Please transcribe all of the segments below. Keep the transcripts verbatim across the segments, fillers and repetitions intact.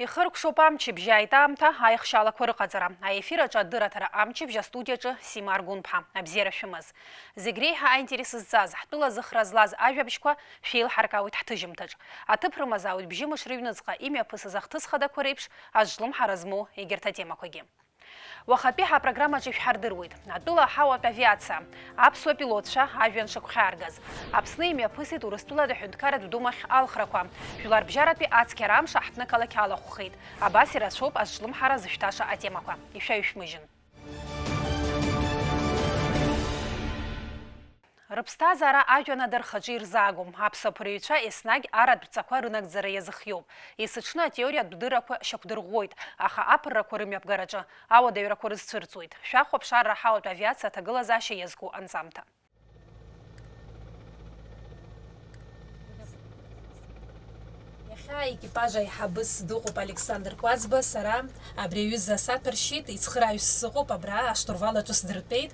Ихыркәшоуп амчыбжь, ааит аамҭа аихшьалақәа рыҟаҵара. Аефир аҿы адырраҭара амчыбжь астудиаҿы Сима Аргәынԥҳа. Абзиара шәымаз. Зегь реиҳа аинтерес зҵаз, ҳтәыла зыхра злаз ажәабжьқәа шәеилҳаркаауеит ҳҭыжьымҭаҿ. Аҭыԥ рымазаауеит бжьымш рыҩныҵҟа имҩаԥысыз ахҭыс хадақәа реиԥш азҿлымҳара змоу егьырҭ атемақәагьы. Уахатәи ҳапрограммаҿы ишәҳардыруеит. Атәыла аҳауатә авиациа, аԥсуа пилотцәа ажәҩан шыгәхьааргаз. Аԥсны имҩаԥысит Урыстәылатәи аҳәынҭқарратә Думахь алхрақәа. Жәларбжьаратәи ацқьара амш аҳҭнықалақь алахәхеит. Абас ирацәоуп азҿлымҳара зышәҭаша атемақәа. Ишәаҩшәмыжьын. Рыԥсҭазаара ажәҩан адырхаҿы ирзаагом. Аԥсуа ԥырҩцәа еснагь аратә рҵақәа рынагӡара иазыхиоуп. Есыҽны атеориатә дыррақәа шьақәдырӷәӷәоит, аха аԥыррақәа рымҩаԥгараҿы ауадаҩрақәа рызцәырҵуеит. Шәахәаԥш арра аҳауатә авиациа аҭагылазаашьа иазку анҵамҭа. Иахьа аекипаж аиҳабыс дыҟоуп Александр Кәаӡба, сара абри аҩыза саҭәаршьит, ицхырааҩ сыҟоуп, абра аштурвал аҿы сдыртәеит.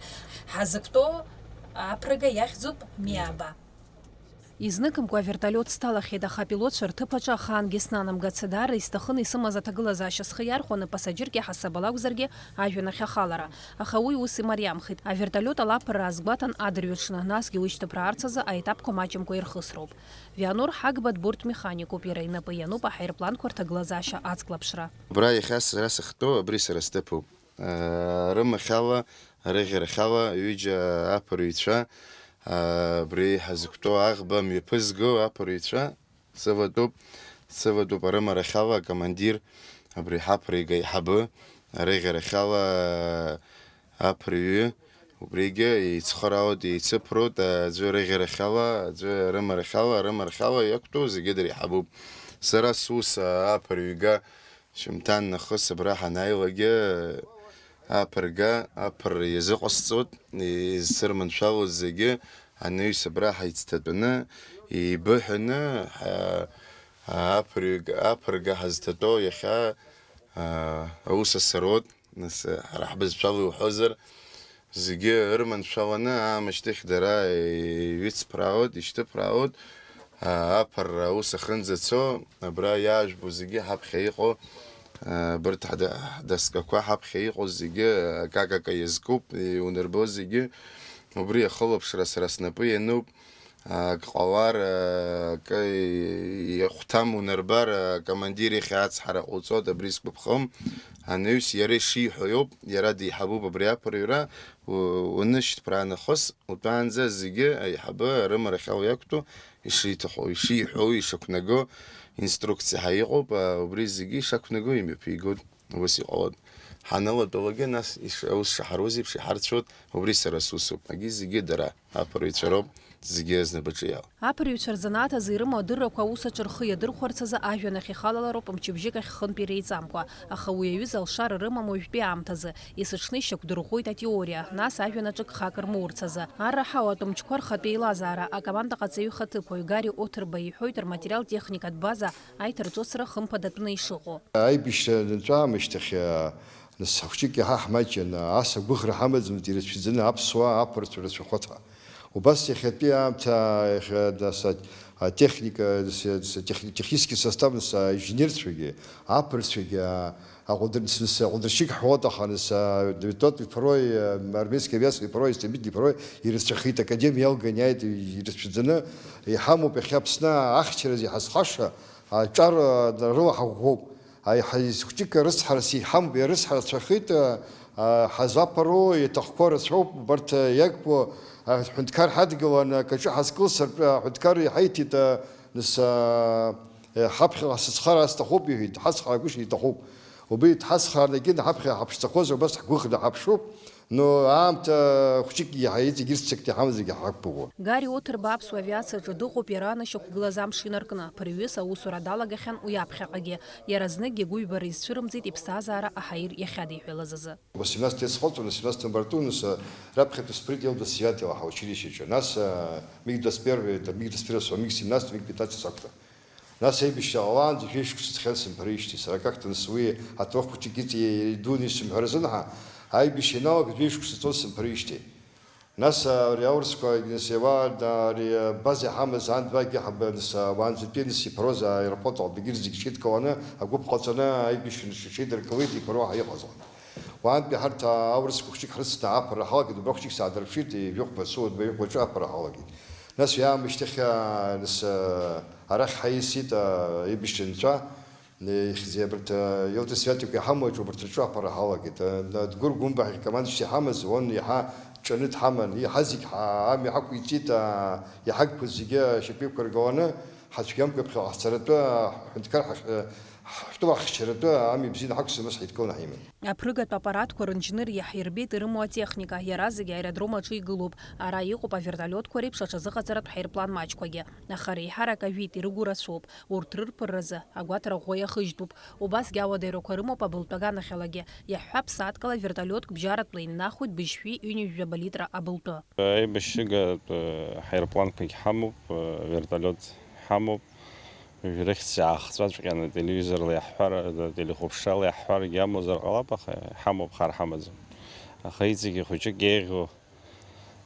Ҳазықәтәоу аԥырга иахьӡуп Миаба. Изныкымкәа аверталиот сҭалахьеит, аха апилотцәа рҭыԥ аҿы ахаангьы снанамгац. Даара исҭахын исымаз аҭагылазаашьа схы иархәаны, пассажирк иаҳасабала акәзаргьы, ажәҩан ахь ахалара. Аха уи ус имариамхеит. Аверталиот ала аԥырра аазгәаҭан адырҩаҽны, насгьы уи шьҭыԥраарц азы аетапқәа маҷымкәа ирхысроуп. Вианур Ҳагба дбортмеханикуп, иара инапы иануп аҳаирпланқәа рҭагылазаашьа аҵклаԥшра. Абра иахьа сара сахьтәоу, абри сара сҭыԥуп. Рымахьала, рыӷьарахьала, ҩыџьа аԥырҩцәа, абри ҳазықәтәоу аӷба мҩаԥызго аԥырҩцәа сыватәуп, сыватәуп арымарахьала акомандир, абри ҳаԥырга аиҳабы, арыӷьарахьала аԥырҩы, убригьы еицхыраауеит, еицыԥроит, аӡәы рыӷьарахьала, аӡәы рымарахьала, рымарахьала иақәтәоу зегьы дреиҳабуп. Сара сус аԥырҩга Шьымҭан нахыс абра ҳанааилакгьы, аԥырга, аԥырра иазыҟасҵоит, изсырманшәалоз зегьы анаҩс абра ҳаицҭатәаны, еибыҳәаны, ҳа-, аԥырҩга, аԥырга ҳазҭатәоу иахьа, а, аус асароуп, нас, ҳара ҳбызшәала иуҳәозар, Зегьы ырманшәаланы аамышьҭахь дара иҩыҵԥраауеит, ишьҭыԥраауеит. Аԥырра аус ахьынӡацо, абра иаажәбо зегьы ҳаԥхьа иҟоу, абарҭ ҳда-, ҳдаскақәа ҳаԥхьа иҟоу зегьы акакака иазкуп, иунарбо зегьы. Убри ахылаԥшра сара снапы иануп. Ак ҟалар, акы ихәҭам унарбар, акомандир иахь ацҳара ҟауҵоит, абри сгәаԥхом. Анаҩс иара ишиҳәо иоуп, иара деиҳабуп абри аԥырҩра, у-, унышьҭԥраанахыс, утәаанӡа зегьы аиҳабы арымарахьала иақәтәоу ишиҭаху, ишиҳәо, ишақәнаго инструкциа ҳәа иҟоуп, а, убри зегьы ишақәнаго имҩаԥигоит. Ус иҟалоит. Ҳанылатәалакгьы, нас иш-, аус шаҳаруаз еиԥш иҳарцәоит, убри сара сусуп. Агьи зегьы дара, аԥырҩцәа роуп, зегьы знапаҿы иаауа. Аԥырҩцәа рзанааҭ азы ирымоу адыррақәа аус аҿы рхы иадырхәарц азы ажәҩан ахь ихалалароуп мчыбжьык ахь хынтә иреиҵамкәа. Аха уи аҩыза алшара рымам уажәтәи аамҭазы, есыҽны ишьақәдырӷәӷәоит атеориа, нас ажәҩан аҿы гхак рмоурц азы. Арра ҳауатәы мчқәа рхатә еилазаара, акомандаҟаҵаҩы ихаҭыԥуаҩ Гари Оҭырба иҳәоит, рматериал-техникатә база аиҭарҿыцра хымԥадатәны ишыҟоу. Аибашьра анынҵәа аамышьҭахь, нас, хәҷык иаҳа ҳмаҷын, ас агәыӷра ҳамаӡамызт ирацәаӡаны аԥсуаа аԥырцәа рацәахәыҭ ҳәа. Убас иахьатәи аамҭа, иахьа, нас, а, атехника, нас, а, тех-, технический состав, нас, а, инженерцәагьы, аԥырцәагьы, а, аҟәыдыр-, нас, нас, аҟәыдыршьык ҳҳәоит, аха, нас, а, тот и второй, а, армейский авиация, и второй истребитель, и второй ирацәахеит, академиа иалган иааит, ирацәаӡаны иҳамоуп иахьа Аԥсны ахьчараз иҳазхаша, аҿар, а, рыла ҳаӷәӷәоуп. Аиҳа-, хәҷык арыцҳарас иҳамоуп, ирыцҳарацәахеит, а, а, ҳазаԥыруа иаҭахқәоу рацәоуп, убарҭ, а, иагқәоу, а, ҳҳәынҭқар ҳадгыланы акаҿы ҳазкылсыртә, а, аҳәынҭқар иҳаиҭеит, а, нас, а, э, ҳаԥхьаҟа сыцхраар сҭахуп, иҳәеит, дҳацхраагәышьа иҭахуп. Убри дҳацхрааны егьины ҳаԥхьа ҳаԥшӡахозар, убас ҳгәыӷны ҳаԥшуп. Но аамҭа хәҷык иаҳа иҵегь ирццакны иҳамазаргьы ҳақәгәыӷуа. Гари Оҭырба аԥсуа авиациаҿы дыҟоуп иара анышьақәгылаз амш инаркны. Ԥырҩыс аусура далагахьан уи аԥхьаҟагьы. Иара зныкгьы гәыҩбара изцәырымҵит иԥсҭазаара аҳаир иахьадиҳәалаз азы. Восемнадцать лет схылҵуан, на семнадцатом борту, нас, э, раԥхьатәи спринт Л двадцать девять ҳаучилищеаҿы. Нас, э, миг двадцать первый, это миг двадцать первый, миг семнадцать, миг пятнадцать сақәтәан. Нас аибашьра ҟалаанӡа жәеиза шықәса ҵхьан сымԥарижьҭеи сара, как-то нас уи аҭоурых хәыҷык иҵ-, идуны исымҳәаразын ҳәа, аибашьра ианалага жәеиза шықәса ҵуан сымԥарижьҭеи. Нас ари аурысқәа, нас иауаа, ари абаза иҳамаз ан-, два гьы ҳаб-, нас ауаанӡатәи нас иԥроз аеропорт аҟны дагьырзегь ҽеидкыланы, агәыԥ ҟаҵаны, аибашьра шеидыркылеит, иԥыруа ҳа иҟазон. Уаантәи ҳарҭ аурысқәа хәыҷык ҳрыцны аԥырра ҳалагеит, убра хәыҷык саадырԥшит, жәохәба су адәы иҟоу аҿы аԥырра ҳалагеит. Нас иаамышьҭахь, нас, арахь ҳаисит, аибашьра нцәа. Ихьӡи абарҭ, Елтыр Свиатик иҳамоу аҿы убарҭ рҿы аԥара ҳалагеит. Дгәыр Гәымба ҳәа командашьа иҳамаз, уан иаҳа ҿаны дҳаман. Иаҳа зегь ҳа-, амҩа ҳақәиҵеит, аа, иаҳагқәа зегьы ашьапы иқәыргаланы, ҳацәгьамкәа ԥхьаҟа ҳцаратәы, ҳҳәынҭқар ҳахь-, ҳтәыла ҳхьчаратәы амҩа бзианы ҳақәсымыз ҳаидкыланы ҳиман. Аԥрыгатә аппаратқәа рынџьныр иаҳирбеит ирымоу атехника, иаразнак аеродром аҿы игылоуп. Ара иҟоуп авертолиотқәа реиԥш аҽазыҟаҵаратә ҳаирплан маҷқәагьы. Аха реиҳарак ажәит, ирыгу рацәоуп. Урҭ рырԥырразы агәаҭара ӷәӷәа иахыжьтәуп. Убасгьы ауадаҩрақәа рымоуп абылтәы аганахьалагьы. Иаҳҳәап, сааҭкала вертолиотк бжьаратәла иннахуеит быжьшәи ҩынҩажәаба литра абылтәы. Аибашьыгатә ҳаирпланқәагь ҳамоуп, вертолиот ҳамоуп. Уажә рыхьӡ аахҵәаҵәҟьаны телевизорла иаҳҳәар, телехәаԥшрала иаҳҳәаргьы амазар ҟалап, аха иҳамоуп, хар ҳамаӡам. Аха иҵегьы хәыҷык еиӷьу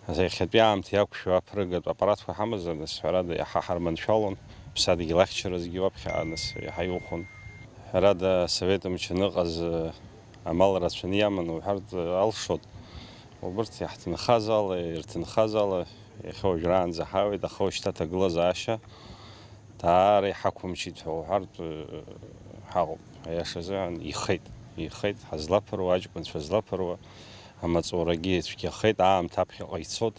Иахьатәи аамҭа иақәшәо аԥрыгатә аппаратқәа ҳамазар, нас, ҳәарада, иаҳа ҳарманшәалон, ԥсадгьыл ахьчаразгьы уаԥхьаҟа, нас, иаҳа иухон. Ҳәарада, асовет мчы аныҟаз, амал рацәаны иаман уҳәартә алшоит. Убырҭ иаҳҭынхаз ала, ирҭынхаз ала, иахьа уажәраанӡа ҳауеит, аха уажәшьҭа аҭагылазаашьа даара иҳақәымчит ҳәа уҳәартә ҳаҟоуп. Аиашазы, ихеит, ихеит, ҳазлаԥыруа, аҷкәынцәа злаԥыруа. Амаҵурагьы ицәгьахеит, аамҭа аԥхьаҟа ицоит,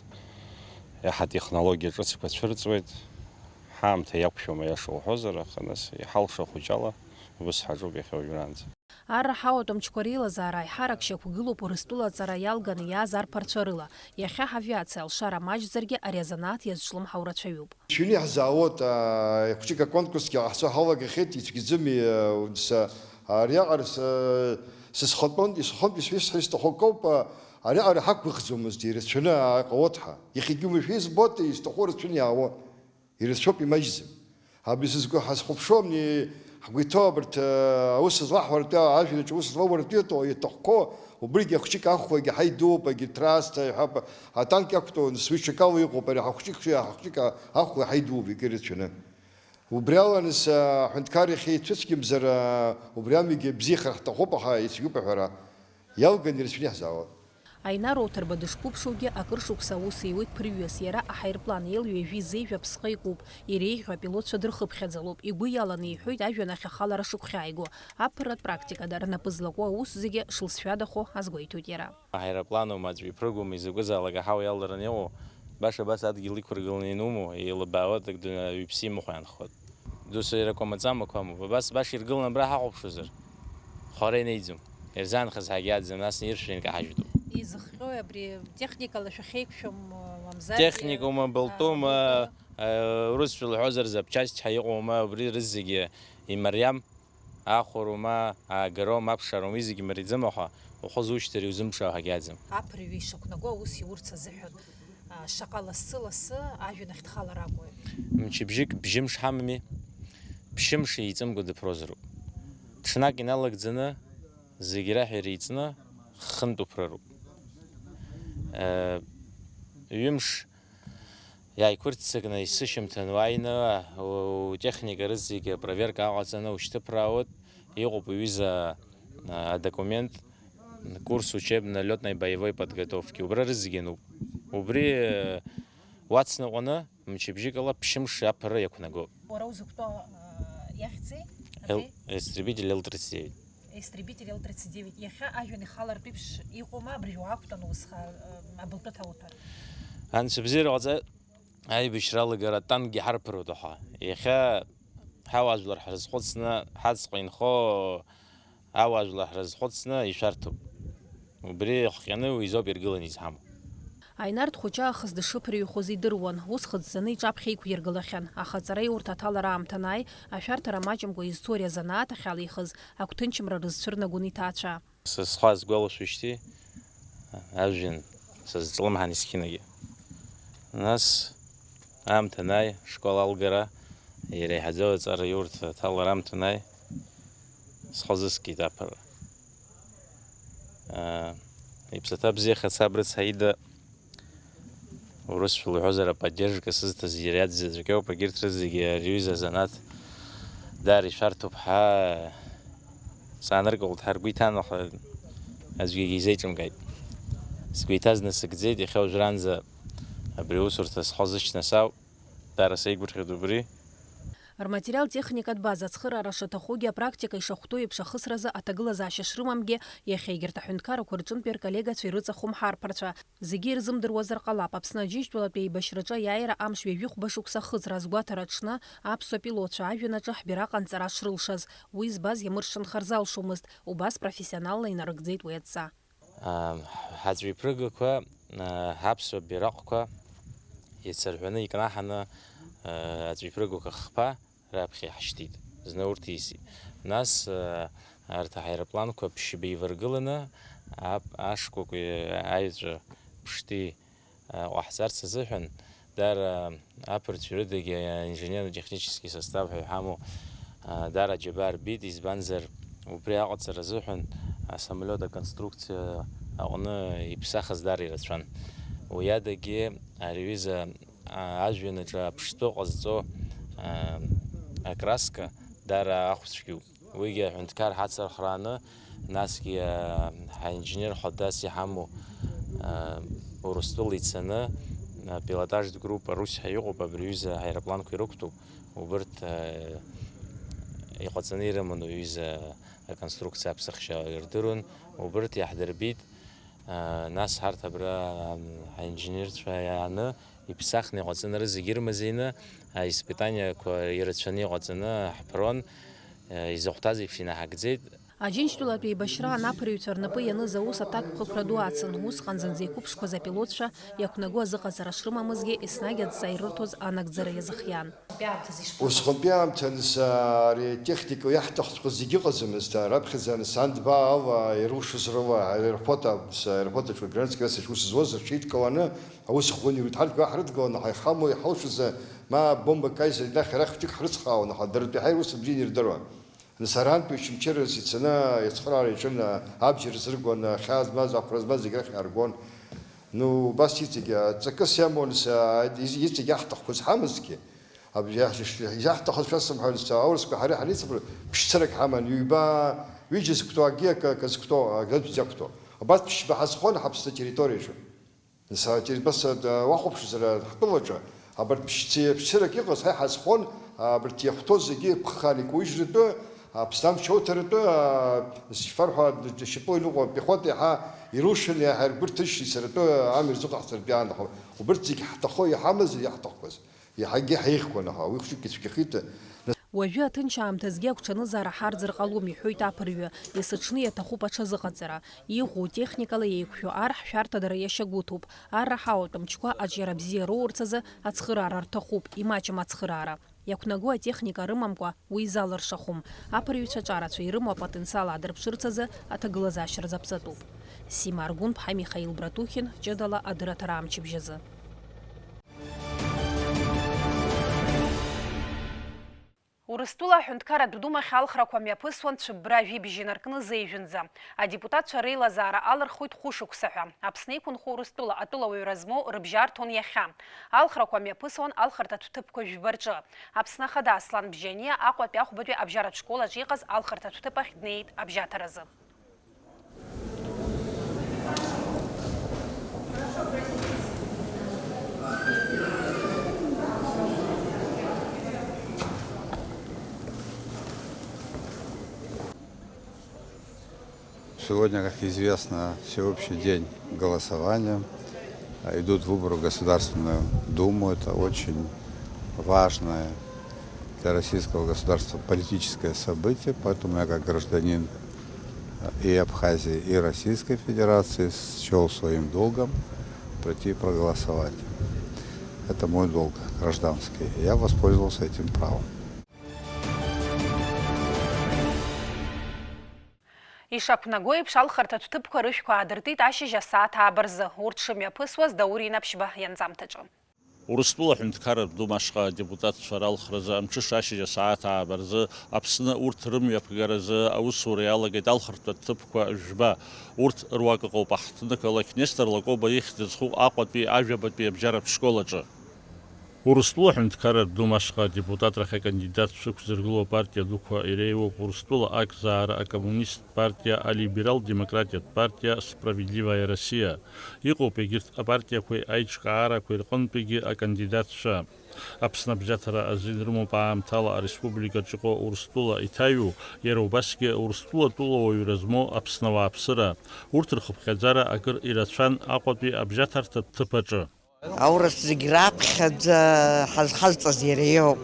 иаҳа технологиа ҿыцқәа цәырҵуеит, ҳаамҭа иақәшәом, аиаша уҳәозар, аха нас иҳалшо ахәыҷала ус ҳаҿуп иахьа уажәраанӡа. Арра ҳауатә мчқәа реилазаара аиҳарак шьақәгылоуп Урыстәыла аҵара иалганы иааз арԥарцәа рыла. Иахьа ҳавиациа алшара маҷзаргьы ари азанааҭ иазҿлымҳау рацәаҩуп. Шәҩны иаҳзаауеит, аа, хәыҷык аконкурсгьы ҟаҳҵо ҳалагахьеит, ицәгьаӡами, аа, са, ариаҟара са, сызхатәон, исхатәон, исҳәо, исҳәо, исҭаху акоуп, аа, ариаҟара ҳақәгәыӷӡомызт, ирацәаны, аа, иҟалоит ҳәа. Иахьагьы уажәы избоит, изҭаху рацәаны иаауа. Ирацәоуп, имаҷӡам. Абри сызгәы ҳазхәаԥшуам, ни, ҳгәы иҭоу абарҭ, аа, аус злаҳуа ртәы, ажәҩанаҿ аус злоуа ртәы иаҭахқәоу, убригьы ахәыҷык ахәлагьы ҳаидууп, егьырҭ раасҭа иҳәап, атанк иақәтәоу, нас уи ҽакала иҟоуп, ари ҳахәыҷык, ҳахәыҷык ахәла ҳаидууп, егьи ирацәаны. Убри ала, нас, аҳәынҭқар иахьа ицәыцәгьамзар, убри амҩагьы бзиахар ҳҭахуп, аха ицәгьоуп аҳәара. Иалган ирацәаны иаҳзаауа. Аинар Оҭырба дышқәыԥшугьы акыр шықәса аус иуеит ԥырҩыс, иара аҳаирплан Ел ҩажәи зеижә аԥсҟы икуп, иреиӷьу апилотцәа дырхыԥхьаӡалоуп, игәы иаланы иҳәоит ажәҩан ахь ахалара шыгәхьааиго, аԥырратә практикада рнапы злаку аус зегьы шлызшәадахо азгәеиҭоит иара. Аҳаирплан аума, аӡәы иԥрыгума, изакәызаалак аҳауа иалалараны иҟоу, баша абас адгьыл иқәыргыланы иануму, еилыбаауа, ҩԥсы имыхәа иаанхоит. Досу иракәа маӡамақәа амоуп. Абас баша иргыланы абра ҳахәаԥшуазар, хәара инеиӡом. Ирзаанхаз ҳагьаӡам, нас иршәра инкаҳажьтәуп. Изыхҟьои абри техникала шәахьеиқәшәом, мамзаргьы? Техникоума, былтәума, аа, былтәума. Урысшәа лҳәозар, запчасть ҳәа иҟоума, убри рызегьы имариам. Ахәароума, аагароума, аԥшаароума, уи зегьы мариаӡам, аха ухы зушьҭыр иузымԥшаауа ҳагьаӡам. Аԥырҩы ишақәнаго аус иурц азыҳәан, а, шаҟа лассы-лассы ажәҩан ахь дхалар акәу? Мчыбжьык бжьымш ҳамами, ԥшьымш еиҵымкәа дыԥрозароуп. Ҽнак иналагӡаны, зегь раҳәа иреиҵны, хынтә уԥрыроуп. Э, ҩымш Иааиқәырццакны есышьыжьымҭан уааины, у-, утехника рызегьы апроверка аҟаҵаны ушьҭыԥраауеит, иҟоуп уҩыза, а, адокумент, курс учебно-лётной боевой подготовки, убра рызегьы ануп. Убри, э, уацныҟәаны, мчыбжьыкала ԥшьымш аԥырра иақәнагоуп. Уара узықәтәоу, а, иахьӡи? Ел-, абри? Истребитель Л тридцать девять. Истребитель Л тридцать девять. Иахьа ажәҩан ихалартә еиԥш иҟоума, абыржәы уаақәтәан усҟан, э, абылтәы ҭауҭәар? Анцәа бзиара ҟаҵа, аибашьра алагара атанкгьы ҳарԥыруеит, аха иахьа ҳауаажәлар ҳрызхәыцны, ҳаҵҟа инхо ауаажәлар ҳрызхәыцны ишәарҭоуп. Убри иахҟьаны уи изоуп иргыланы изҳамоу. Аинар дхәыҷы аахыс дышыԥырҩхоз идыруан, ус хыҵӡаны иҿаԥхьа иқәиргылахьан, аха аҵараиурҭа аҭалара аамҭа анааи, ашәарҭара маҷымкәа изцу ари азанааҭ ахь алихыз, агәҭынчымра рызцәырнагон иҭаацәа. Са схы аазгәалашәоижьҭеи ажәҩан сазҿлымҳан есқьынагьы. Нас аамҭа анааи, ашкол алгара, иреиҳаӡоу аҵараиурҭа аҭалара аамҭа анааи, схы азыскит аԥырра. Аа, иԥсаҭа бзиахеит саб рыцҳа ида, Урысшәа лҳәозар, аподдержка сызҭаз иара иаӡәзаҵәык иоуп, егьырҭ рызегьы ари аҩыза азанааҭ даара ишәарҭоуп ҳәа сааныркылт, ҳәа ргәы иҭан, аха аӡәгьы изеиҿымкааит. Сгәы иҭаз насыгӡеит, иахьа уажәраанӡа абри аусурҭа схы азычнасаауп, даара сеигәырӷьоит убри. Рматериал-техникатә база ацхыраара шаҭахугьы, апрактика ишахәҭоу еиԥш ахысразы аҭагылазаашьа шрымамгьы, иахьа егьырҭ аҳәынҭқаррақәа рҿынтәи рколлегацәа ирыҵахәымҳарԥарцәа. Зегьы ирзымдыруазар ҟалап, Аԥсны Аџьынџьтәылатәи аибашьраҿы аиааира амш ҩажәи хәба шықәса ахыҵра азгәаҭара аҽны аԥсуа пилотцәа ажәҩанаҿы ҳбираҟ анҵара шрылшаз. Уи збаз иамыршанхар залшомызт, убас профессионалла инарыгӡеит уи адҵа. Ҳаҵәиԥрыгақәа, ҳаԥсуа бираҟқәа еицырҳәаны икнаҳаны, аҵәиԥрыгақәа хԥа раԥхьа иаҳшьҭит, зны урҭ исит. Нас, арҭ аҳаирпланқәа ԥшьба еиваргыланы, ап-, ашкәакәеи аеҵәа ԥшти, ҟаҳҵарц азыҳәан, даара аԥырцәа рыдагьы аинженерно-технический состав ҳәа иҳамоу, даара аџьабаа рбеит, избанзар, убри аҟаҵара азыҳәан асамолиот аконструкциа аҟны иԥсахыз даара ирацәан. Уи адагьы ари аҩыза ажәҩан аҿы аԥштәы ҟазҵо, а, акраска даара ахәцәгьоуп. Уигьы аҳәынҭқар ҳацырхрааны, насгьы, а, ҳаинженер хадас иҳамоу, а, Урыстәыла ицаны, а, пилотажтә группа Русиа иҟоуп, абри аҩыза аеропланқәа ирықәтәоуп. Убырҭ, а, иҟаҵаны ирыман уи аҩыза аконструкциа аԥсахшьа ирдыруан. Убырҭ иаҳдырбеит. Нас ҳарҭ абра ҳаинженерцәа иааны иԥсахны иҟаҵаны, рызегьы ирмазеины, аиспытаниақәа ирацәаны иҟаҵаны ҳԥрон, изыхәҭаз еиԥш инаҳагӡеит. Аџьынџьтәылатәи еибашьраан аԥырҩцәа рнапы ианыз аус аҭакԥхықәра ду ацын. Усҟан зынӡа иқәыԥшқәаз апилотцәа иақәнаго азыҟаҵара шрымамызгьы, еснагь адҵа ирырҭоз анагӡара иазыхиан. Усҟантәи аамҭа аныс, ари атехника иаҳҭахҵәҟьаз зегьы ыҟаӡамызт, раԥхьаӡа аныс Ан-два ала ирылшоз рыла аерофлот акәын, аерофлот аҿы гражданский авиациаҿы аус зуаз рҽеидкыланы аус ӷәӷәаны ируит. Ҳарҭ гәаҳ ҳрыдгыланы ҳаихамло иҳалшоз, ма бомба Кайзер инахь арахь хәыҷык ҳрыцхраауан, аха дара ртәи ҳаир ус абзианы ирдыруан. Нас арантәи Очамчыра ицаны ицхыраара иаҿын, абџьар рзыргон, хьаа змаз, ахәра змаз зегь рахь иааргон. Ну, убас иҵегь, ҵакыс иамоу, нас, иҵегь иаҳҭахқәаз ҳамазҭгьы, аб-, иаҳ-, изаҳҭахыз шәасымҳәои, нас, аурысқәа ҳара ҳаницыԥра, ԥшцарак ҳаман, ҩба, ҩыџьа зықәтәоу, акгьы акы, акы зықәтәоу, акы зықәтәоу. Абас ԥшьба ҳазхон ҳаԥсны атерриториаҿы. Нас, а, терри-, абас, а, уахәаԥшызар, а, ҳтәылаҿы, абарҭ ԥшьци-, ԥшьцырак иҟаз ҳа иҳазхон, а, абарҭ иахәҭоу зегьы ԥххаан икаужьратәы, Аԥсны амч ауҭаратәы, аа, зышьфар ҳәа шьапыла иныҟәо апехота иаҳа ирылшаны, иаҳа иргәырҭышьшьы ицаратәы амҩа рзыҟаҳҵаратәы иаанахо. Убырҭ зегь ҳҭахо, иҳамаз, иаҳҭахқәаз, иаҳагьы ҳеиӷьхон, аха уи хәыҷык ицәгьахеит. Уажәы аҭынч аамҭазгьы агәҽанызаара ҳарӡыр ҟалом, иҳәоит аԥырҩы, есыҽны иаҭахуп аҽазыҟаҵара. Иӷәӷәоу техникала еиқәшәо ар ҳшәарҭадара иашьагәыҭуп. Ар раҳауатә мчқәа аҿиара бзиа роурц азы ацхыраара рҭахуп, имаҷым ацхыраара. Иақәнаго атехника рымамкәа уи залыршахәым. Аԥырҩцәа ҿарацәа ирымоу апотенциал аадырԥшырц азы аҭагылазаашьа рзаԥҵатәуп. Сима Аргәынԥҳа, Михаил Братухин, ҷыдала адырраҭара амчыбжь азы. Урыстәыла аҳәынҭқарратә думахь алхрақәа мҩаԥысуан цәыббра жәибжь инаркны зеижәынӡа. Адепутатцәа реилазаара алырхуеит хәышықәса ҳәа. Аԥсны иқәынхо Урыстәыла атәылауаҩра змоу рыбжьарҭон иахьа. Алхрақәа мҩаԥысуан алхырҭатә ҭыԥқәа жәбарҿы. Аԥсны Ахада Аслан Бжьаниа Аҟәатәи ахәбатәи абжьаратә школ аҿы иҟаз алхырҭатә ҭыԥ ахь днеит абжьаҭаразы. Сегодня, как известно, всеобщий день голосования. Идут выборы в Государственную Думу. Это очень важное для российского государства политическое событие. Поэтому я, как гражданин и Абхазии, и Российской Федерации, счёл своим долгом прийти проголосовать. Это мой долг гражданский. Я воспользовался этим правом. Ишақәнаго еиԥш, алхырҭатә ҭыԥқәа рышәқәа аадыртит ашьыжь асааҭ ааба рзы, урҭ шымҩаԥысуаз Даур Инаԥшьба ианҵамҭаҿы. Урыстәыла аҳәынҭқарратә Дума ашҟа адепутатцәа ралхразы амҽыша ашьыжь асааҭ ааба рзы Аԥсны урҭ рымҩаԥгаразы аусура иалагеит алхырҭатә ҭыԥқәа жәба. Урҭ руак ыҟоуп аҳҭнықалақь Нестор Лакоба ихьӡ зху Аҟәатәи ажәабатәи абжьаратә школ аҿы. Урыстәыла аҳәынҭқарратә Дума ашҟа адепутатрахь акандидатцәа ықәзыргылоу апартиа дуқәа иреиуоуп Урыстәыла Ақзаара, акоммунисттә партиа, алиберал-демократиатә партиа, Справедливая Россия. Иҟоуп егьырҭ апартиақәеи аиҿкаарақәеи рҟынтәигьы акандидатцәа. Аԥсны абжьаҭара азин рымоуп аамҭала ареспубликаҿ иҟоу Урыстәыла иҭаҩу, иара убасгьы Урыстәыла тәылауаҩра змоу Аԥсны ауааԥсыра. Урҭ рхыԥхьаӡара акыр ирацәан Аҟәатәи абжьаҭарҭатә ҭыԥ аҿы. Аурыс зегь раԥхьаӡа ҳазхазҵаз иара иоуп.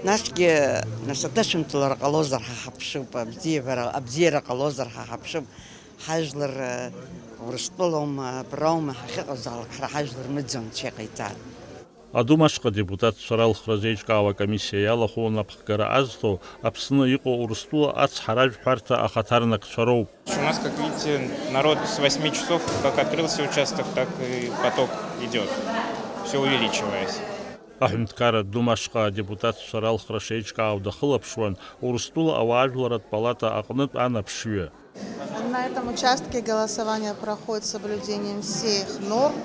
Насгьы, нас, аҭышәынҭәалара ҟалозар ҳа ҳаԥшуп, абзиабара, абзиара ҟалозар ҳа ҳаԥшуп. Ҳажәлар, э, Урыстәылоума, абраума ҳахьыҟазаалак, ҳара ҳажәлар мыӡуан, ҽа иҟаиҵар. Адума ашҟа адепутатцәа ралхра зеиҿкаау акомиссиа иалахәу напхгара азҭо Аԥсны иҟоу Урыстәыла ацҳаражәҳәарҭа ахаҭарнакцәа роуп. У нас, как видите, народ с восьми часов, как открылся участок, так и поток идёт, всё увеличиваясь. Аҳәынҭқарратә Дума ашҟа адепутатцәа ралхра шеиҿкаау дахылаԥшуан Урыстәыла ауаажәларратә палата аҟнытә анаԥшҩы. На этом участке голосование проходит с соблюдением всех норм.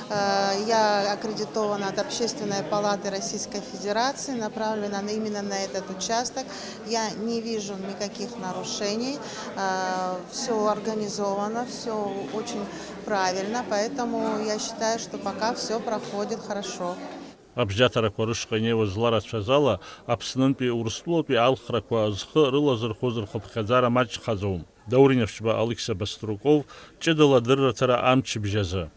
Э, я аккредитована от Общественной палаты Российской Федерации, направлена на, именно на этот участок. Я не вижу никаких нарушений. Э, всё организовано, всё очень правильно, поэтому я считаю, что пока всё проходит хорошо. Абжьаҭарақәа рышҟа инеиуа зларацәаз ала, Аԥснынтәи Урыстәылатәи алхрақәа зхы рылазырхәыз рхыԥхьаӡара маҷхаӡом. Даур Инаԥшьба, Алықьса Баструков, ҷыдала адырраҭара амчыбжь азы.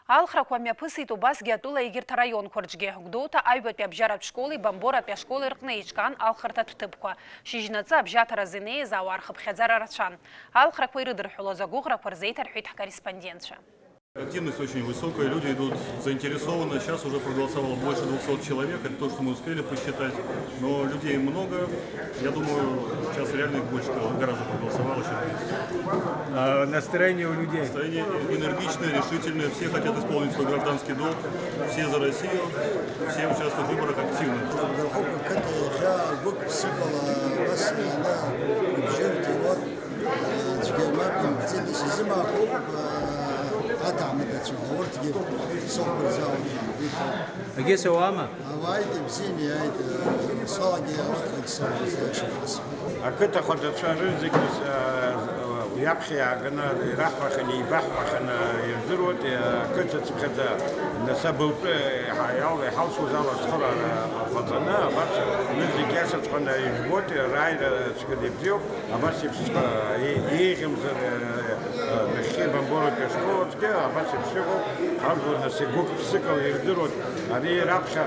Алхрақәа мҩаԥысит убасгьы атәыла егьырҭ араионқәа рҿгьы. Гәдоуҭа аҩбатәи абжьаратә школи Бамборатәи ашколи рҟны еиҿкаан алхырҭатә ҭыԥқәа. Шьыжьнаҵы абжьаҭараз инеиз ауаа рхыԥхьаӡара рацәан. Алхрақәа ирыдырҳәалоз агәыӷрақәа рзеиҭарҳәеит ҳкорреспондентцәа. Активность очень высокая, люди идут заинтересованно. Сейчас уже проголосовало больше двухсот человек, это то, что мы успели посчитать. Но людей много. Я думаю, сейчас реально их больше, гораздо проголосовало, чем здесь. А настроение у людей? Настроение энергичное, решительное. Все хотят исполнить свой гражданский долг. Все за Россию. Все участвуют в выборах активно. Дара рхықәкы ақыҭа иахьа гәык-ԥсыкала абас иааны ибжьы рҭиуа, цәгьа мап имҵит, исзымаахоуп, аҭаҳмадацәа, урҭгьы сыхәба рзаауеит. Егьыс ауама? Ауааит, ибзианы иааит, салагьы урҭгьы сыхәба рзаауеит. Ақыҭа ахадацәа рызегьы, э, уи аԥхьа иааганы ираҳҳәахьан, еибаҳҳәахьан, ирдыруеит, ақыҭа цыԥхьаӡа, нас абылтәы иҳа-, иал-, иҳалшоз ала ацхыраара ҟаҵаны, абас, зегь иашаҵәҟьаны ижәбоит, рааира цәгьа ибзиоуп, абас еиԥшҵәҟьа, е-, еиӷьымзар, э, э, нахьхьи Бамборатәи ашкол аҿгьы, абас еиԥш иҟоуп, ҳажәлар нас игәык-ԥсыкала ирдыруеит, ари раԥхьа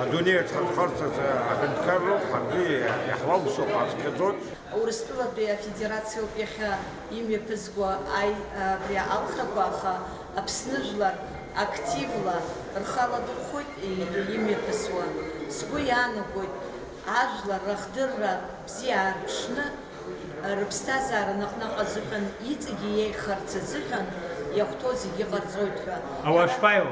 адунеи аҿы ҳазхарц азы аҳәынҭқарроуп, ҳаргьы иаҳ-, иаҳуалԥшуа ҳацәгьаӡоит. Урыстәылатәи Афедерациоуп иахьа имҩаԥызго аи-, абри алхрақәа, аха Аԥсны жәлар активла рхы аладырхәоит и-, имҩаԥысуа. Сгәы иаанагоит, ажәлар рахдырра бзиа аарԥшны, рыԥсҭазаара наҟ-наҟ азыҳәан, иҵегьы иеиӷьхарц азыҳәан иахәҭоу зегьы ҟарҵоит ҳәа. Ауаа шԥаиу?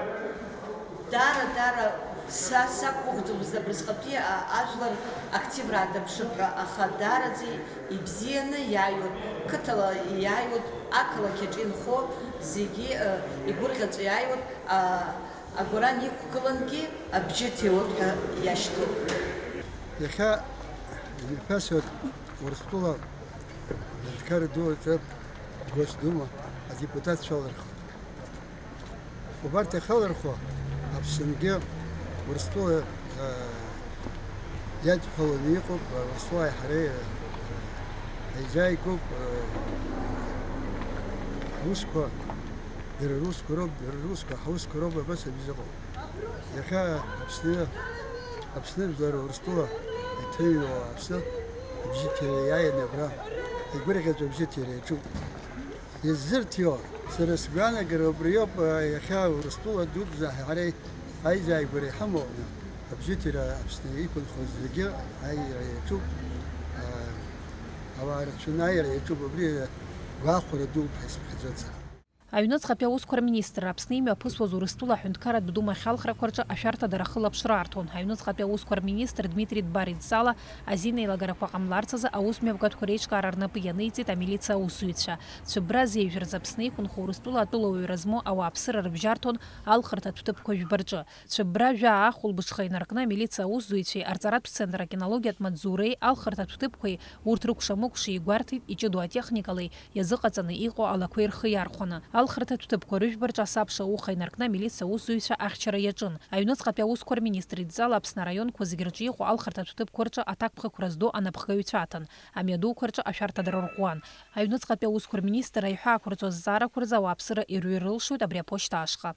Даара, даара са сақәгәыӷӡомызт абрысҟатәи, а, ажәлар активра ааҭаԥшып ҳәа, аха даараӡа ибзианы иааиуеит, қыҭала иааиуеит, ақалақь аҿы инхо зегьы, а, игәырӷьаҵәа иааиуеит, а, агәаран иқәгылангьы абжьы ҭиуеит ҳәа иашьҭоуп. Иахьа имҩаԥасуеит Урыстәыла аҳәынҭқарра ду аҿы Госдума адепутатцәа алырхуеит. Убарҭ иахьалырхуа Аԥсынгьы Урыстәыла, э, иадҳәаланы иҟоуп, Урыстәылааи ҳареи, э, ҳаизааигәоуп, э, ҳусқәа дара русқәа роуп, дара русқәа ҳусқәа роуп, абас абзиаҟоуп. Иахьа Аԥсны, Аԥсны жәлар Урыстәыла иҭыҩуа Аԥсны абжьыҭира иааины абра игәырӷьаҵәа абжьыҭира иаҿуп. Иззырҭио, сара сгәаанагара убриоуп, иахьа Урыстәыла дуӡӡа ҳара аизааигәара иҳамоу, абжьыҭира Аԥсны иқәынхоз зегьы аиааира иаҿуп, ауаа рацәаны аиааира иаҿуп, убри гәахәара дууп ҳәа исыԥхьаӡоит сара. Аҩныҵҟатәи аусқәа рминистрра Аԥсны имҩаԥысуаз Урыстәыла аҳәынҭқарратә Думахь алхрақәа рҿы ашәарҭадара ахылаԥшра арҭон. Аҩныҵҟатәи аусқәа рминистр Дмитри Дбар идҵала азин еилагарақәа ҟамларц азы аусмҩаԥгатәқәа реиҿкаара рнапы ианиҵеит амилициа аусзуҩцәа. Цәыббра азеижәырӡ Аԥсны иқәынхо Урыстәыла атәылауаҩразмоу ауааԥсыра рыбжьарҭон алхырҭатә ҭыԥқәа жәба рҿы. Цәыббра жәаа ахәылбыҽха инаркны амилициа аусзуҩцәеи арҵаратә центр акинологиатә маҵзуреи алхырҭатә ҭыԥқәеи урҭ рыкәша-мыкәша игәарҭеит иҷыдоу атехникалеи иазыҟаҵаны иҟоу алақәеи рхы иархәаны. Алхырҭатә ҭыԥқәа рыжәба рҿы асабша ауха инаркны амилициа аусзуҩцәа ахьчара иаҿын. Аҩныҵҟатәи аусқәа рминистр идҵала Аԥсны араионқәа зегьы рҿы иҟоу алхырҭатә ҭыԥқәа рҿы аҭакԥхықәра зду анапхгаҩцәа аҭан, амҩадуқәа рҿы ашәарҭадара рӷәӷәан. Аҩныҵҟатәи аусқәа рминистр аиҳәаақәа рҵо азҵаарақәа рзы ауааԥсыра ирҩрылшоит абри аԥошьҭа ашҟа.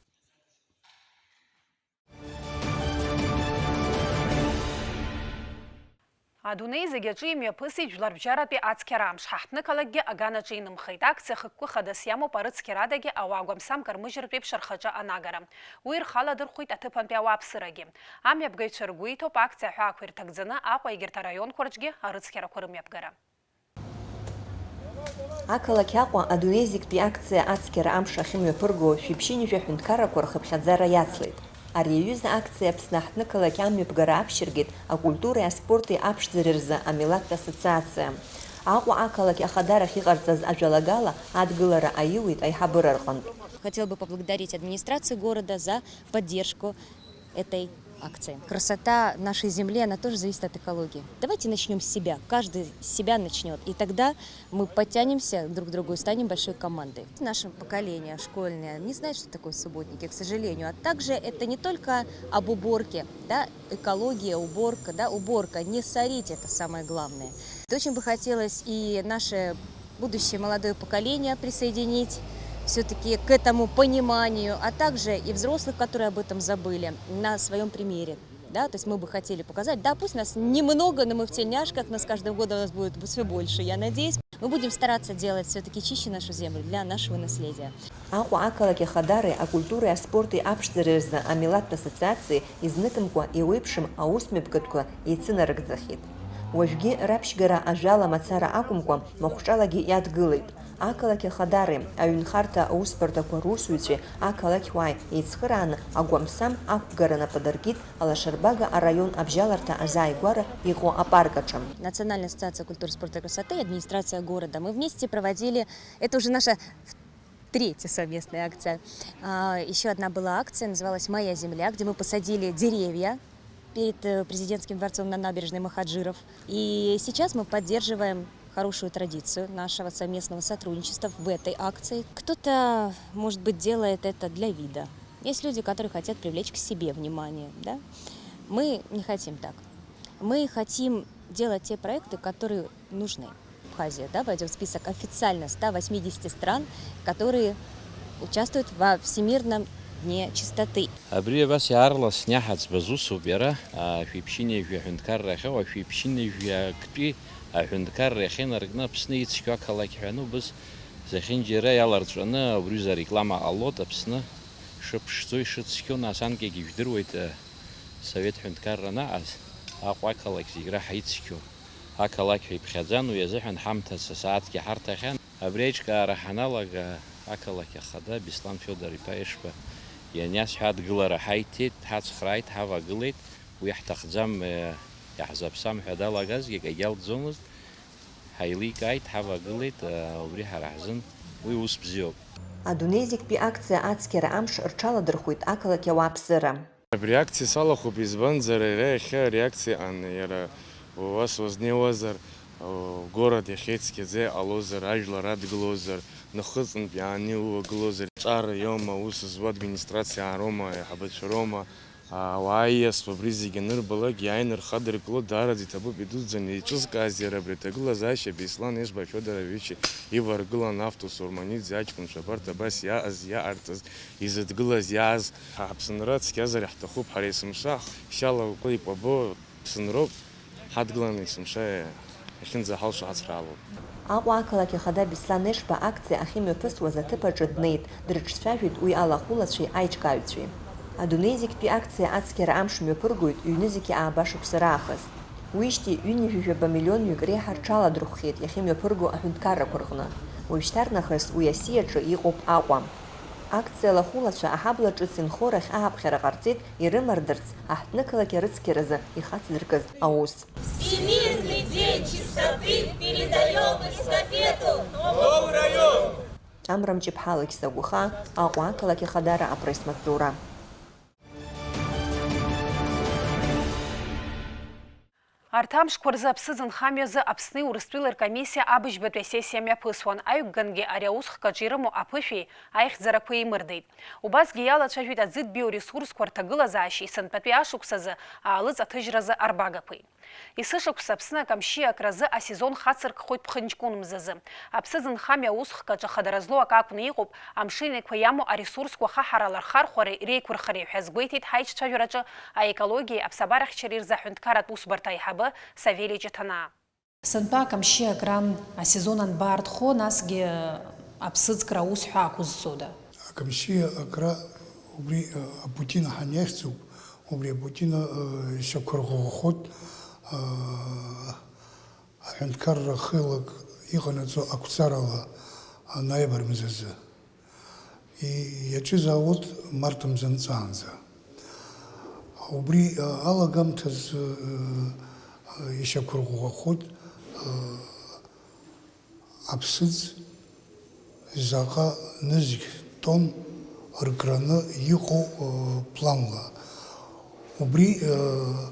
Адунеи зегь аҿы имҩаԥысит жәларбжьаратәи ацқьара амш, ҳаҳҭнықалақьгьы аганаҿ инымхеит. Акциа хықәкы хадас иамоуп арыцқьарадагьы ауаа гәамсамк рмыжьыртә еиԥш рхаҿы анагара. Уи рхаладырхәит аҭыԥантәи ауааԥсырагьы. Амҩаԥгаҩцәа ргәы иҭоуп акциа аҳәаақәа ирҭагӡаны Аҟәа егьырҭ араионқәа рҿгьы арыцқьарақәа рымҩаԥгара. Ақалақь Аҟәа адунеи зегьтәи акциа ацқьара амш ахьымҩаԥырго шәиԥшьынҩажәа ҳәынҭқаррақәа рхыԥхьаӡара иацлеит. Ари аҩыза акциа Аԥсны аҳҭнықалақь амҩаԥгара аԥшьыргеит акультуреи аспорти аԥшӡареи рзы амилаҭтә ассоциациа. Аҟәа ақалақь ахадарахь иҟарҵаз ажәалагала адгылара аиуит аиҳабыра рҟынтә. Хотел бы поблагодарить администрацию города за поддержку этой акции. Красота нашей земли, она тоже зависит от экологии. Давайте начнём с себя. Каждый с себя начнёт. И тогда мы подтянемся друг к другу и станем большой командой. Наше поколение школьное не знает, что такое субботники, к сожалению. А также это не только об уборке, да, экология, уборка, да, уборка. Не сорить, это самое главное. Очень бы хотелось и наше будущее молодое поколение присоединить всё-таки к этому пониманию, а также и взрослых, которые об этом забыли, на своём примере. Да, то есть мы бы хотели показать, да, пусть нас немного, но мы в тельняшках, но с каждым годом у нас будет всё больше, я надеюсь. Мы будем стараться делать всё-таки чище нашу землю для нашего наследия. Аҟәа ақалақь ахадареи акультуреи аспорти аԥшӡареи рзы амилаҭтә ассоциациеи изныкымкәа еиуеиԥшым аусмҩаԥгатәқәа еицынарыгӡахьеит. Уажәгьы раԥшьгара ажәала мацара акәымкәа, махәҿалагьы иадгылеит. Ақалақь ахадареи аҩынхарҭа аусбарҭақәа русзуҩцәеи ақалақьуааи еицхырааны агәамсам ақәгара нап адыркит Алашарбага араион абжьаларҭа азааигәара иҟоу апарк аҿы. Национальная ассоциация культуры, спорта и красоты и администрация города. Мы вместе проводили, это уже наша третья совместная акция. А, ещё одна была акция, называлась «Моя земля», где мы посадили деревья перед, э, президентским дворцом на набережной Махаджиров. И сейчас мы поддерживаем хорошую традицию нашего совместного сотрудничества в этой акции. Кто-то, может быть, делает это для вида. Есть люди, которые хотят привлечь к себе внимание, да? Мы не хотим так. Мы хотим делать те проекты, которые нужны. Абхазия, да, войдёт в список официально ста восьмидесяти стран, которые участвуют во Всемирном дне чистоты. Абри абас иаарласны иаҳаӡбаз усуп иара, а, шәиԥшьынҩажәи аҳәынҭқарра ахьоу, ашәиԥшьынҩажәи актәи аҳәынҭқарра иахьынаркны Аԥсны ицқьоу ақалақь ҳәа анубыз, зехьынџьара иаларҵәаны убри аҩыза ареклама ҟалоит, Аԥсны шыԥшӡоу, ишыцқьоу, нас анкьагьы ижәдыруеит, а, Совет ҳәынҭқарра анаҟаз, Аҟәа ақалақь зегь раҳа ицқьоу ақалақь ҳәа иԥхьаӡан, уи азыҳәан ҳамҭас асааҭгьы ҳарҭахьан. Абри аиҿкаара ҳаналага, ақалақь ахада Беслан Фиодор-иԥа Ешба ианиасҳәа, адгылара ҳаиҭеит, ҳацхрааит, ҳавагылеит, уи ҳҭахӡам, э, иаҳзаԥсам ҳәа далагазгьы акагьы алҵӡомызт, ҳаиликааит, ҳавагылеит, э, убри ҳара ҳзын уи ус бзиоуп. Адунеи зегьтәи акциа ацқьара амш рҽаладырхәит ақалақь ауааԥсыра. Абри акциа салахәуп, избанзар, иара иахьа ари акциа ыҟан, иара уас уазнеиуазар, о, город иахьа ицқьаӡа иҟалозар, ажәлар адгылозар, нахыҵынтә иааны иуагылозар, ҿар иоума, аус зуа администрациа роума, аиҳабацәа роума, ауаа ииасуа абри зегьы анырбалак, иааины рхадыркыло даараӡа иҭабуп, идуӡӡаны еиҿызкааз иара абри аҭагылазаашьа Беслан Ешба Фиодорович иваргылан, Автус Урманиӡе, аҷкәынцәа абарҭ абас иааз, иаҟарҵаз, изыдгылаз, иааз. Ҳа ҳаԥсынра цқьазар иаҳҭахуп, ҳара есымша ҳшьала икәабо ԥсынроуп, ҳадгыланы есымша иахьынӡаҳалшо ҳацхраалоит. Аҟәа ақалақь ахада Беслан Ешба акциа ахьымҩаԥысуаз аҭыԥ аҿы днеит, дрыҿцәажәеит уи алахәылацәеи аиҿкааҩцәеи. Адунеи зегьтәи акциа ацқьара амш мҩаԥыргоит ҩнызқьи ааба шықәса раахыс. Уижьҭеи ҩынҩажәи жәаба миллионҩык реиҳа рҽаладырхәхьеит иахьымҩаԥырго аҳәынҭқаррақәа рҟны. Уажәшьҭарнахыс уи асиаҿы иҟоуп Аҟәа. Акциа алахәылацәа аҳабла ҿыц инхо рахь ааԥхьара ҟарҵеит ирымардырц аҳҭнықалақь арыцқьаразы ихацдыркыз аус. Всемирный день чистоты передаём эстафету! Ҭамра Мҷыԥҳа, Алықьса Гәыха, Аҟәа ақалақь Ахадара апресс-маҵзура. Арҭ амшқәа рзы аԥсыӡ нхамҩазы Аԥсни Урыстәылеи ркомиссиа абыжьбатәи асессиа мҩаԥысуан. Аҩгангьы ари аусхкаҿы ирымоу аԥышәеи аихьӡарақәеи еимырдеит. Убасгьы иалацәажәеит аӡытә биоресурсқәа рҭагылазаашьеи сынтәатәи ашықәсазы аалыҵ аҭыжьразы арбагақәеи. Есышықәса Аԥсны акамшьиа акразы асезон хацыркхоит ԥхынҷкәын мзазы. Аԥсыӡ нхамҩа аусхкаҿы хадара злоу акы акәны иҟоуп, амшын еиқәа иамоу аресурсқәа ахаҳарала рхархәареи реиқәырхареи ҳәа азгәеиҭеит ҳаиҿцәажәараҿы аекологиеи аԥсабарахьчареи рзы аҳәынҭқарратә усбарҭа аиҳабы Савели Ҷаҭанаа. Сынтәа акамшьиа акра асезон анбаартхо, насгьы аԥсыӡкра аус ҳәа ақәызҵода? Акамшьиа акра убри, э, апутина ҳәа иахьӡуп, убри апутина, э, ишьақәырӷәӷәахоит, э, аҳәынҭқарра хеилак иҟанаҵо ақәҵарала, а, ноиабр мзазы. И-, иаҿызаауеит март мзанҵаанӡа. Убри, а, алагамҭазы, а, а, ишьақәырӷәӷәахоит, а, аԥсыӡ заҟа нызқь тонн ркраны иҟоу, а, планла. Убри, а,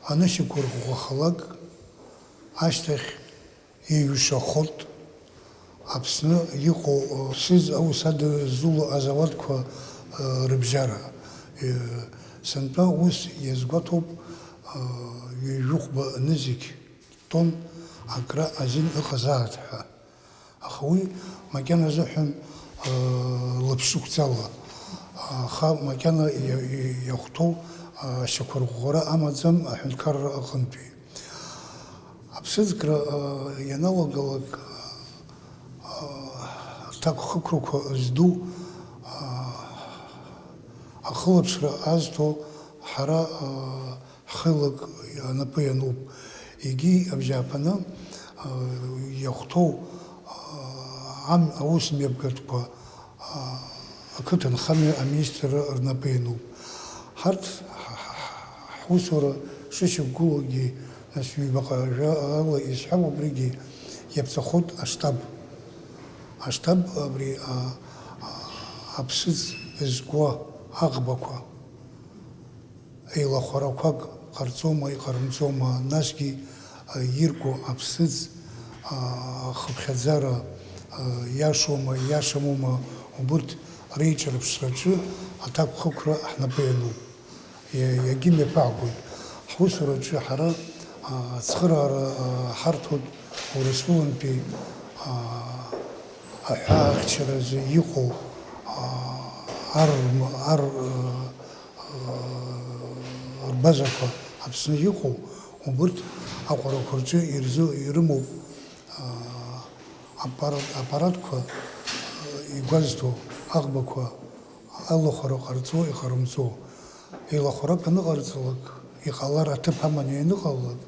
анышьақәырӷәӷәахалак ашьҭахь еиҩшахоит Аԥсны иҟоу, э, ԥсыӡ аус адызуло азауадқәа, э, рыбжьара. Э, сынтәа ус иазгәаҭоуп, э, ҩажәихәба нызқь тонн акра азин ыҟазааит ҳәа. Аха уи макьана азыҳәан, э, лаԥшықәҵала, аха макьана иа-, иа-, иахәҭоу, э, ашьақәырӷәӷәара амаӡам аҳәынҭқарра аҟынтәи. Аԥсыӡкра, а, ианалагалак, а, аҭакԥхықәрақәа зду, а, ахылаԥшра азҭо ҳара, а, ҳхеилак анапы иануп. Егьи абжьааԥаны, а, иахәҭоу, а, ам-, аус мҩаԥгатәқәа, ақыҭанхамҩа аминистрра рнапы иануп. Ҳарҭ ҳ-, ҳ-, ҳусура шышьақәгылоугьы, нас, ҩбаҟа ажәала изҳәап, убригьы иаԥҵахоит аштаб. Аштаб абри, а, а, аԥсыӡ зкуа аӷбақәа. Еилахәарақәак ҟарҵома, иҟарымҵома, насгьы, а, ирку аԥсыӡ, а, ахыԥхьаӡара, а, иашоума, иашамума, убырҭ реиҿырԥшраҿы аҭакԥхықәра ҳнапы иануп. Иа-, иагьымҩаԥаагоит. Ҳусураҿы ҳара, а, ацхыраара, а, ҳарҭоит Урыстәылантәи, а, аҳәаахьчаразы иҟоу, а, ар-, ар-, рбазақәа Аԥсны иҟоу, убырҭ аҟәарақәа рҿы ирзы-, ирымоуп, аа, аппарат-, аппаратқәа, игәазҭо аӷбақәа алахәара ҟарҵо, иҟарымҵо. Еилахәарак аныҟарҵалак, иҟалар аҭыԥ аманы ианыҟалалак,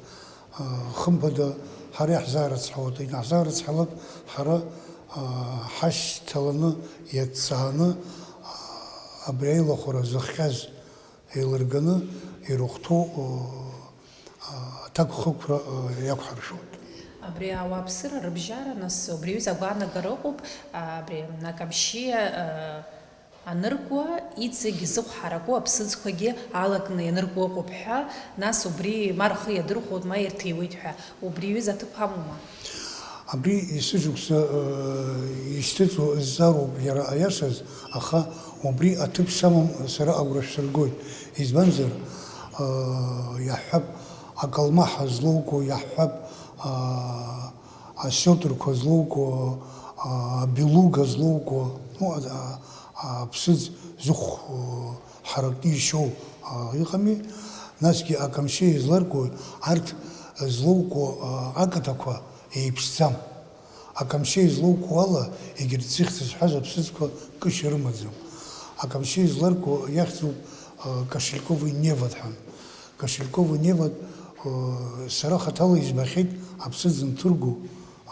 Хымԥада, ҳара иаҳзаарыцҳауеит, иаҳзаарыцҳалак, ҳара, а, ҳашьҭаланы, иаҵааны, а, абри аилахәара зыхҟьаз еилырганы ирыхәҭоу, а, аҭакԥхықәра, а, иақәҳаршәоит. Абри ауааԥсыра рыбжьара, нас, убри аҩыза агәаанагара ыҟоуп, а, абри Акамшьиа, а, аныркуа, иҵегь зыхә ҳараку аԥсыӡқәагьы алакны ианырку ыҟоуп ҳәа, нас убри ма рхы иадырхәоит, ма ирҭиуеит ҳәа, убри аҩыза аҭыԥ амоума? Абри есышықәса, э, ишьҭыҵуа зҵаароуп иара аиашаз, аха убри аҭыԥ шамам сара агәра шәсыргоит. Избанзар, э, иаҳҳәап, акалмаҳа злоуго, иаҳҳәап, э, асиотрқәа злоуго, а, абелуга злоуго, ну, а, а, аԥсыӡ зыхә, а, ҳаракны ишьоу, а, иҟами, насгьы Акамшьиа изларку, арҭ злоуку, а, акаҭақәа еиԥшӡам. Акамшьиа излоуку ала, егьырҭ зыхьӡ зҳәаз аԥсыӡқәа кышьа рымаӡам. Акамшьиа изларку иахьӡуп, а, кошельковый невод ҳәа. Кошельковый невод, э, сара хаҭала избахьеит аԥсыӡ анҭырго,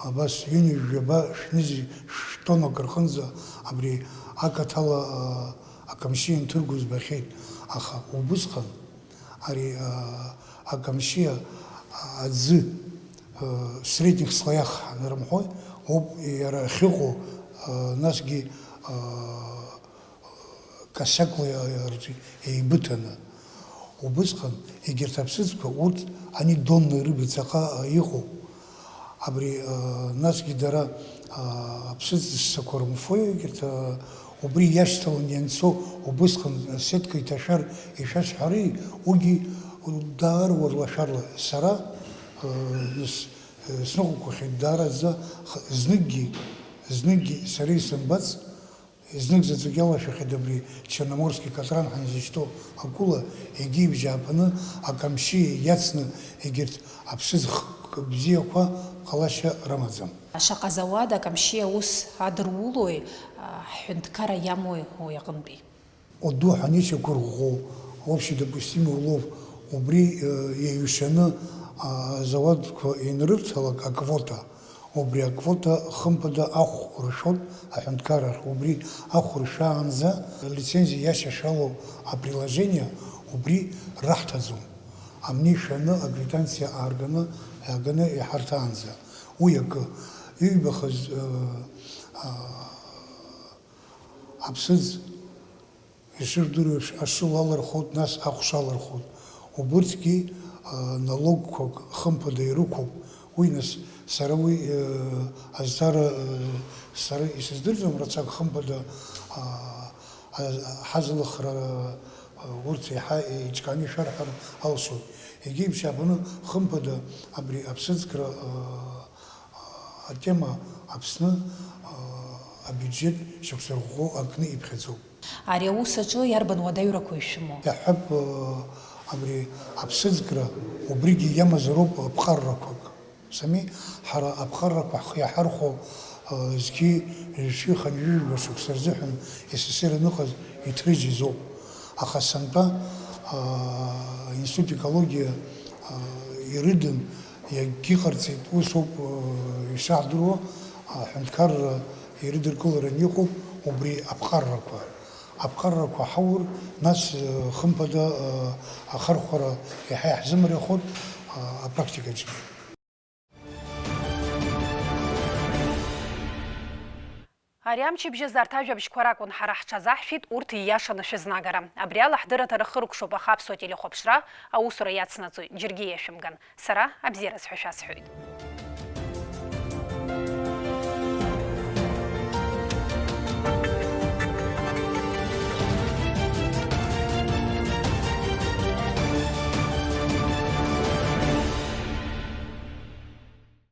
абас ҩынҩажәаба шәнызқь шәтоннак рҟынӡа абри Ақыҭала, аа, Акамсиа анҭырго збахьеит, аха убысҟан ари, аа, Акамсиа, аа, аӡы, аа, средних слоях ҳанрымҳәои, ауп иара ахьыҟоу, аа, насгьы, аа, косякла иа-, иа-, еибыҭаны. Убысҟан егьырҭ аԥсыӡқәа урҭ ани донна рыбаҩҵаҟа, аа, иҟоуп. Абри, аа, насгьы дара, аа, аԥсыӡ ссақәа рымфои, егьырҭ, аа, убри иашьҭалан ианцо, убысҟан сетка иҭашәар ишәасҳәари, уигьы даара уарлашәарла. Сара, аа, ис-, сныҟәақәахьеит даараӡа, х-, зныкгьы, зныкгьы сара исымбац, Знык заҵәык иалашәахьеит абри Черноморский катран ҳәа изышьҭоу акула, егьи ибжьааԥаны Акамсиа иацны егьырҭ аԥсыӡ х-, бзиақәа ҟалашьа рымаӡам. Шаҟа зауад Акамсиа аус адырулои, а, ҳҳәынҭқарра иамои уи аҟынтәи? Удду ҳәа анышьақәырӷәӷәо, общедопустимый улов, убри, э, еиҩшаны, а, азауадқәа ианрырҭалак аквота, Убри аквота хымԥада ахә ршәоит аҳәынҭқарра рахь. Убри ахә ршәаанӡа, лицензиа иашьашәало априложение убри раҳҭаӡом. Амни шәаны аквитанциа аарганы, иааганы иҳарҭаанӡа. Уи акы. Иҩбахаз, э, а, аԥсыӡ Ишыжәдыруеиԥш, ашы лалырхәуеит, нас ахә шалырхәуеит. Убырҭгьы, а, налогқәак хымԥада ирықәуп. Уи, нас, сара уи, э, азҵаара, э, сара исыздырӡом рацәак хымԥада, а, а, ҳазалыхра, а, урҭ еиҳа еиҿкааны ишәарҳәар алшоит. Егьи ибжьааԥны хымԥада абри аԥсыӡкра, а, атема Аԥсны, аа, абиуџьет шықәса рӷәӷәа акны иԥхьаӡоуп. Ари аус аҿы иарбан уадаҩрақәоу ишәымоу? Иаҳҳәап, аа, абри аԥсыӡкра, убригьы иамазароуп аԥҟаррақәак. Сами, ҳара аԥҟаррақәа ҳхы иаҳархәо, аа, зқьи жәшәи хынҩажәи жәаба шықәса рзыҳәан С С С Р аныҟаз иҭрыжьыз ауп. Аха сынтәа, аа, аинститут экологиа, аа, ирыдын, иагьыҟарҵеит. Ус ауп, аа, ишаҳдыруа, аҳәынҭқарра ирыдыркыларан иҟоуп убри аԥҟаррақәа. Аԥҟаррақәа ҳаур, нас, аа, хымԥада, аа, ахархәара иаҳа иаҳзымариахоит, аа, апрактикаҿгьы. Ари амчыбжь азы арҭ ажәабжьқәа ракәын ҳара ҳҽазаҳшәеит, урҭ ииашаны шәызнагара. Абри ала ҳдырраҭара хыркәшоуп, аха Аԥсуа телехәаԥшра аусура иацнаҵоит, џьаргьы иашәымган. Сара абзиараз ҳәа шәасҳәоит.